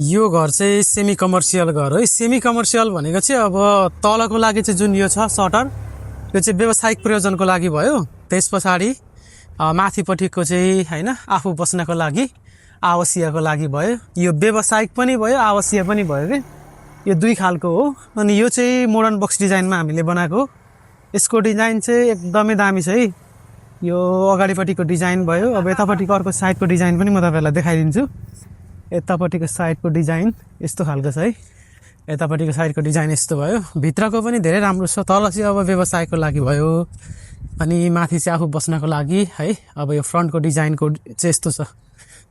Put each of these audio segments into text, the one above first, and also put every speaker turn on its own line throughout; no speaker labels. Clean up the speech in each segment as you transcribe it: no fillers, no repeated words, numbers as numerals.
यो घर चाहिँ सेमी कमर्सियल घर है। सेमी कमर्सियल भनेको चाहिँ अब तलको लागि चाहिँ जुन यो छ सटर, यो चाहिँ व्यावसायिक प्रयोजनको लागि भयो। त्यस पछाडि माथिपट्टिको चाहिँ हैन आफू बस्नको लागि आवासीयको लागि भयो। यो व्यावसायिक पनि भयो आवासीय पनि भयो के। यो दुई खालको हो। अनि यो चाहिँ मोडर्न बक्स डिजाइनमा हामीले बनाएको। यसको डिजाइन चाहिँ एकदमै दामी छ है। यो अगाडिपट्टिको डिजाइन भयो। अब यतापट्टिको अर्को साइडको डिजाइन पनि म तपाईहरुलाई देखाइदिन्छु। यतापट्टिको साइडको डिजाइन यस्तो खालको छ है। यतापट्टिको साइडको डिजाइन यस्तो भयो। भित्रको पनि धेरै राम्रो छ। तल चाहिँ अब व्यवसायको लागि भयो अनि माथि चाहिँ आफू बस्नको लागि है। अब यो फ्रन्टको डिजाइनको चाहिँ यस्तो छ।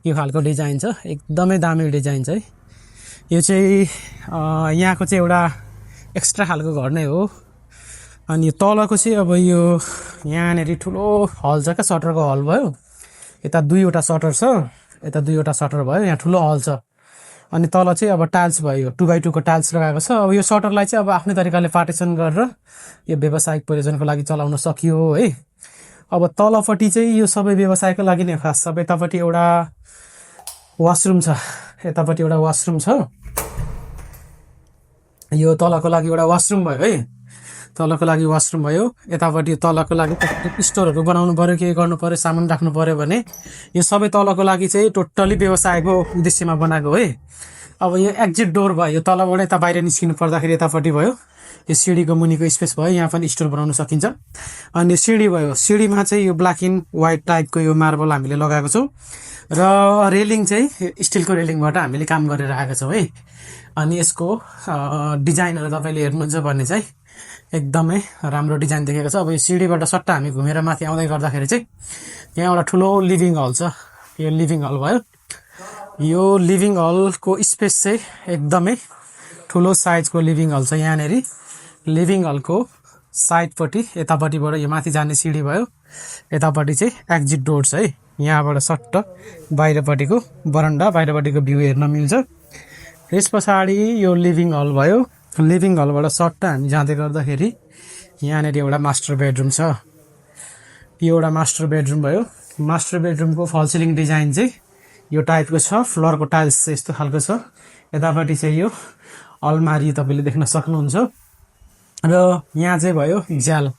यो खालको डिजाइन छ। एकदमै दामी डिजाइन छ है। यो चाहिँ यहाँको चाहिँ एउटा एक्स्ट्रा खालको घर नै हो। अनि यो तलको चाहिँ अब यो यहाँनेरि ठुलो हल छ क्या, सटरको हल भयो। यता दुईवटा सटर छ, यता दुईवटा सटर भयो। यहाँ ठुलो हल छ। अनि तल चाहिँ अब टाइल्स भयो, 2x2 को टाइल्स लगाएको छ। अब यो सटरलाई चाहिँ अब आफ्नै तरिकाले पार्टिसन गरेर यो व्यावसायिक प्रयोजनको लागि चलाउन सकियो है। अब तलपट्टि चाहिँ यो सबै व्यवसायको लागि नै खास। अब यतापट्टि एउटा वासरुम छ, यतापट्टि एउटा वासरुम छ। यो तलको लागि एउटा वासरुम भयो है। तलको लागि वासरुम भयो। यतापट्टि तलको लागि स्टोरहरू बनाउनु पर्यो, के गर्नु पर्यो, सामान राख्नु पर्यो भने यो सबै तलको लागि चाहिँ टोटली व्यवसायको उद्देश्यमा बनाएको है। अब यो एक्जिट डोर भयो। यो तलबाट यता बाहिर निस्किनु पर्दाखेरि यतापट्टि भयो। यो सिडीको मुनिको स्पेस भयो। यहाँ पनि स्टोर बनाउन सकिन्छ। अनि सिडी भयो। सिडीमा चाहिँ यो ब्ल्याक एन्ड व्हाइट टाइपको यो मार्बल हामीले लगाएको छौँ र रेलिङ चाहिँ स्टिलको रेलिङबाट हामीले काम गरेर आएको छौँ है। अनि यसको डिजाइनहरू तपाईँले हेर्नुहुन्छ भने चाहिँ एकदमै राम्रो डिजाइन देखेको छ। अब यो सिडीबाट सट्टा हामी घुमेर माथि आउँदै गर्दाखेरि चाहिँ यहाँ एउटा ठुलो लिभिङ हल छ। यो लिभिङ हल भयो। यो लिभिङ हलको स्पेस चाहिँ एकदमै ठुलो साइजको लिभिङ हल छ। यहाँनेरि लिभिङ हलको साइडपट्टि यतापट्टिबाट यो माथि जाने सिडी भयो। यतापट्टि चाहिँ एक्जिट डोर छ है। यहाँबाट सट्ट बाहिरपट्टिको बरन्डा, बाहिरपट्टिको भ्यू हेर्न मिल्छ। त्यस पछाडि यो लिभिङ हल भयो। लिभिङ हलबाट सट्ट हामी जाँदै गर्दाखेरि यहाँनेरि एउटा मास्टर बेडरुम छ। यो एउटा मास्टर बेडरुम भयो। मास्टर बेडरुमको फल सिलिङ डिजाइन चाहिँ यो टाइपको छ। फ्लोरको टाइल्स चाहिँ यस्तो खालको छ। यतापट्टि चाहिँ यो अलमारी तपाईँले देख्न सक्नुहुन्छ। र यहाँ चाहिँ भयो झ्याल।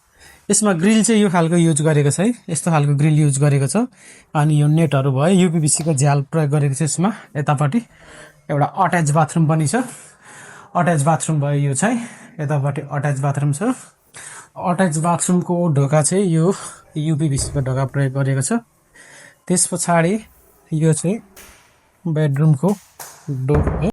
यसमा ग्रिल चाहिँ यो खालको युज गरेको छ है। यस्तो खालको ग्रिल युज गरेको छ। अनि यो नेटहरू भयो। युपीभीसीको झ्याल प्रयोग गरेको छ यसमा। यतापट्टि एउटा अट्याच बाथरुम पनि छ। अट्याच बाथरुम भयो यो चाहिँ। यतापट्टि अट्याच बाथरुम छ। अट्याच बाथरुमको ढोका चाहिँ यो युपीभीसीको ढोका प्रयोग गरेको छ। त्यस पछाडि यो चाहिँ बेडरुमको डोर हो।